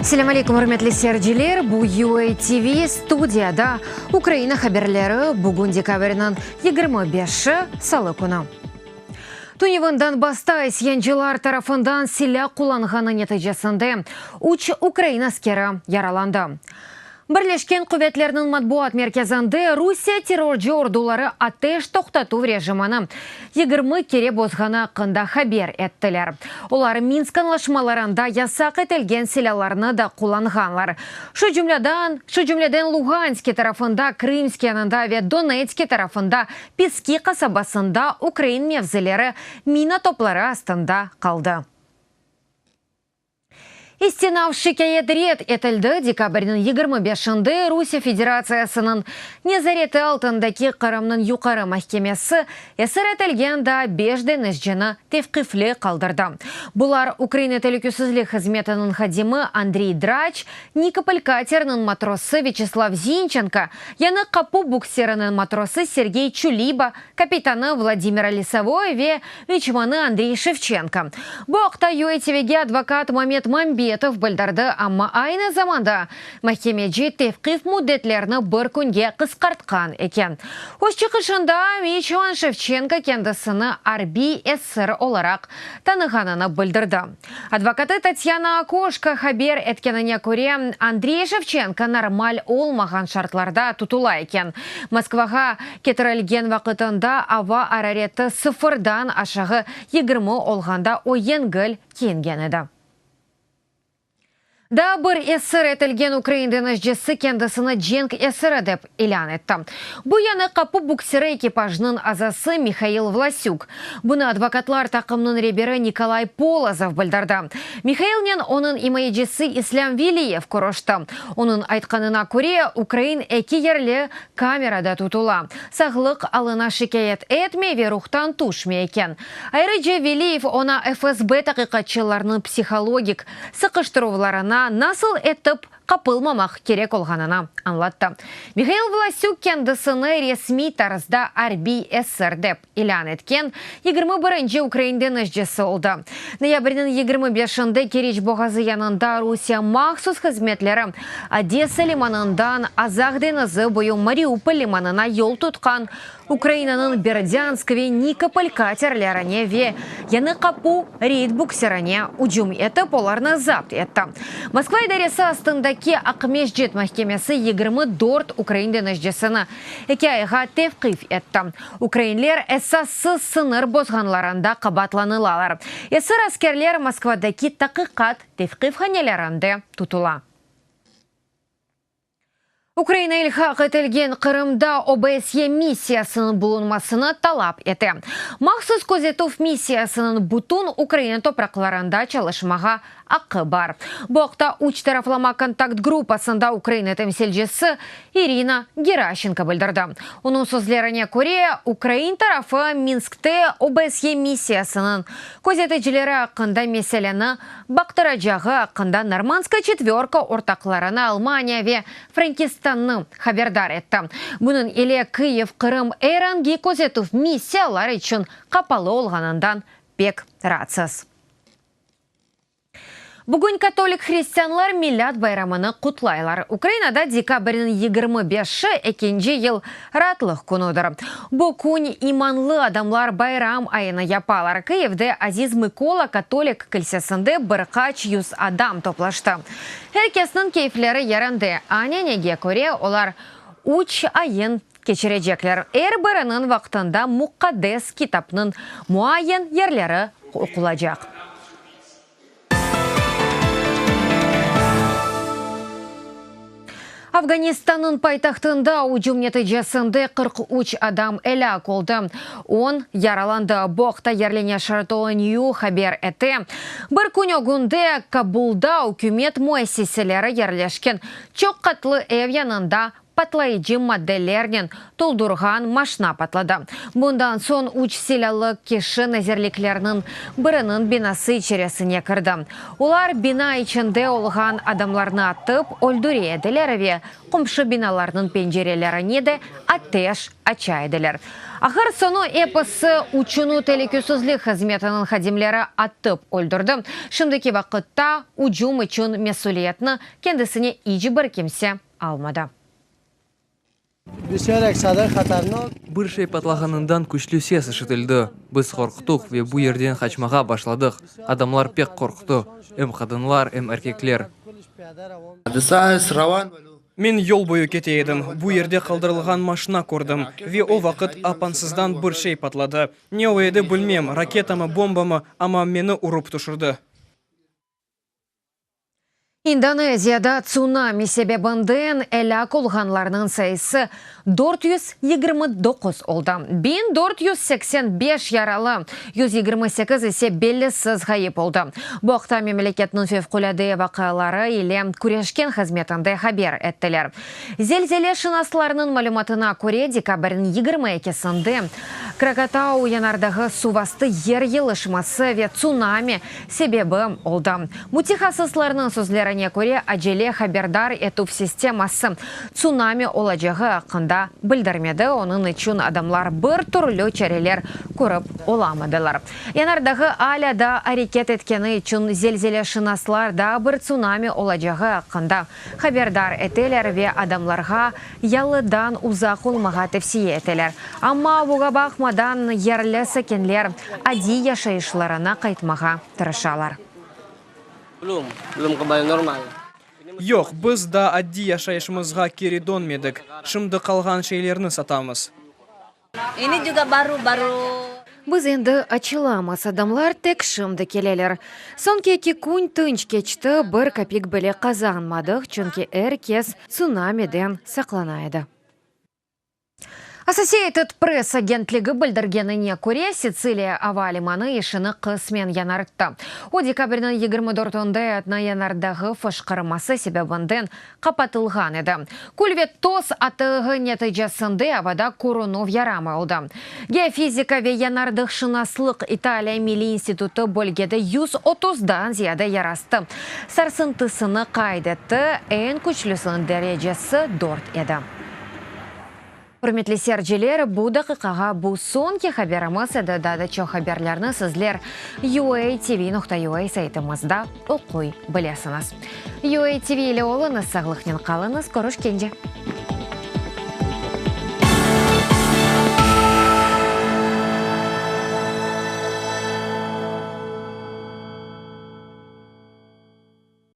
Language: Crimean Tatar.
Selâm aleyküm, ürmetli seyirciler! Bu UA TV, studiyada Ukraina haberleri, bugün dekabrniñ 25-i, salı künü. Tünevin Donbassta isyancılar tarafından silâ qullanğanı neticesinde üç ukrain askeri yaralandı. Birleşken Quvetlerniñ matbuat merkezinde Rusiye terrorcı orduları ateş toqtatuv rejimini 20 kere bozğanı aqqında haber ettiler. Olar Minsk añlaşmalarında yasaq etilgen silâlarnı da qullanğanlar. Şu cümleden, şu cümleden Luganske tarafında Krımsk yanında ve Donetske tarafında Peski qasabasında ukrain mevzileri mina topları astında qaldı. İstinaf şikâyet red etildi, dekabrniñ 25-nde Rusiye Federatsiyasınıñ nezareti altındaki Qırımnıñ Yuqarı mahkemesi esir etilgen daa beş deñizcini tevqifli qaldırdı. Bular, Ukraina telükesizlik hızmetiniñ hadimi Andriy Draç, Nikopol kateriniñ matrosı Vyaçeslav Zinçenko, Yañı Qapu bukseriniñ matrosı Sergey Çuliba, kapitanı Vladimir Lisovoy ve miçmanı Andriy Şevçenko. Bu aqta UATVge advokat Mamet Mambetov bildirdi, amma aynı zamanda mahkemeci tevqif müddetlerini bir künge qısqartqan eken. Öz çıqışında miçman Şevçenko kendisini arbiy esir olaraq tanığanını bildirdi. Advokatı Tatyana Akoşko haber etkenine köre, Andriy Şevçenko normal olmağan şartlarda tutula eken. Moskvağa ketirilgen vaqıtında ava arareti sıfırdan aşağı 20 olğanda o yengil kiyingen edi. Daa bir esir etilgen ukrain deñizcisi kendisini cenk esiri dep ilân etti. Bu Yañı Qapu buksiri ekipajınıñ azası Mihail Vlasük. Bunı advokatlar taqımınıñ reberi Nikolay Polozov bildirdi. Mihailnen onıñ imayecisi İslâm Veliyev körüşti. Onıñ aytqanına köre, ukrain eki yerli kamerada tutula, sağlıq alına şikâyet etmey ve ruhtan tüşmey eken. Ayrıca Veliyev oña FSB taqiqatçılarınıñ psihologik sıqıştıruvlarına nasıl etip qapılmamaq kerek olğanını añlattı. Mihail Vlasük kendisini resmiy tarzda arbiy esir dep ilân etken 21-nci ukrain deñizcisi oldı. Noyabrniñ 25-nde Keriç boğazı yanında Rusiye mahsus hızmetleri Odesa limanından Azaq deñizi boyu Mariupol limanına yol tutqan Ukrainanıñ Berdânsk ve Nikopol katerlerine ve Yañı Qapu reyd buksirine ücüm etip, olarnı zapt etti. Moskva idaresi astındaki Aqmescit mahkemesi 24 ukrain deñizcisini eki ayğa tevqif etti. Ukrainler esassız sıñır bozğanlarında qabaatlanılalar. Esir askerler Moskvadaki taqiqat tevqifhanelerinde tutula. Ukraina ilhaq etilgen Qırımda OBSye missiyasınıñ bulunmasını talap ete. Mahsus közetüv missiyasınıñ bütün Ukraina topraqlarında çalışmağa aqqı bar. Bu aqta üç taraflama kontakt gruppasında Ukraina temsilcisi İrina Geraşenko bildirdi. Onıñ sözlerine köre, ukrain tarafı Minskte OBSye missiyasınıñ közeticileri aqqında meseleni baqtıracağı aqqında Normandskaya çetvorka ortaqlarını Almaniya ve Frenkistannı haberdar etti. Bunıñ ile Kyiv Qırım er angi közetüv missiyalar içün qapalı olğanından pek raatsız. Bugün katolik hristianlar Milât bayramını qutlaylar. Ukrainada dekabrniñ 25-i ekinci yıl raatlıq künüdir. Bu kün imanlı adamlar bayram ayını yapalar. Kıyivde Aziz Mıkola katolik kilsesinde bir qaç yüz adam toplaştı. Er kesniñ keyfleri yerinde. Ananege köre, olar üç ayın keçirecekler. Er biriniñ vaqtında Muqaddes Kitapnıñ muayyen yerleri oqulacaq. Afganistannıñ paytahtında ücüm neticesinde 43 adam elâk oldı, on yaralandı. Bu aqta yerli neşir Tolo New haber ete. Bir kün ögünde Kabulda ükümet müessiseleri yerleşken çoq qatlı ev yanında. Patlayıcı maddelernen toldurğan maşna patladı. Bundan soñ üç silâlı kişi nazirliklerniñ biriniñ binası içerisine kirdi. Olar bina içinde olğan adamlarnı atıp öldüre ediler ve qomşu binalarnıñ pencerelerine de ateş aça ediler. Ahır soñu episi üçüni telükesizlik hızmetiniñ hadimleri atıp öldürdi. Şimdiki vaqıtta ücüm içün mesüliyetni kendisine iç bir kimse almadı. Bir şey patlağanından küçlü ses işitildi. Biz qorqtıq ve bu yerden qaçmağa başladıq. Adamlar pek qorqtı, em qadınlar, em erkekler. Men yol boyu kete edim, bu yerde qaldırılğan maşina kördim ve o vaqıt apansızdan bir şey patladı. Ne o edi bilmem, raketamı, bombamı, amma meni urıp tüşürdi. İndoneziyada tsunami sebebinden elâk olğanlarnıñ sayısı 429 oldı. 1485 yaralı, 128 ise bellisiz ğayıp oldı. Bu aqta memleketniñ fevqulâde vaqiaları ile küreşken hızmetinde haber ettiler. Zelzeleşınaslarnıñ malümatına köre, dekabrniñ 22-sinde Krakatau yanardağı suvastı yer yılışması ve tsunami sebebi oldı. Mütehassıslarnıñ sözlerine köre, acele haberdar etüv sisteması tsunami olacağı aqqında bildirmedi, onıñ içün adamlar bir türlü çareler körip olamadılar. Yanardağı alâ daa areket etkeni içün zelzeleşınaslar daa bir tsunami olacağı aqqında haberdar eteler ve adamlarğa yalıdan uzaq olmağa tevsiye eteler. Amma buña baqmadan, yerli sakinler adiy yaşayışlarına qaytmağa tırışalar. Yoq, biz daa adiy yaşayışımızğa keri dönmedik. Şimdi qalğan şeylerni satamız. Biz endi açılamız, adamlar tek şimdi keleler. Soñki eki kün tınç keçti, bir kapik bile qazanmadıq, çünki er kes tsunamiden saqlana edi. Associated Press agentligi bildirgenine köre, Sitsiliya ava limanı işini qısmen yañarttı. O, dekabrniñ 24-nde Etna yanardağı fışqırması sebebinden qapatılğan edi. Kül ve toz atığı neticesinde avada körünüv yaramay oldı. Geofizika ve yanardığşınaslıq İtaliya milliy institutı bölgede 130-dan ziyade yerastı sarsıntısını qayd etti, eñ küçlüsiniñ derecesi dört edi. Ürmetli seyirciler, bu daqiqağa bu soñki haberimiz edi. Daa da çoq haberlerni sizler UATV.UA saytımızda oquy bilesiñiz. UATV ile oluñız, sağlıqnen qalıñız, körüşkence!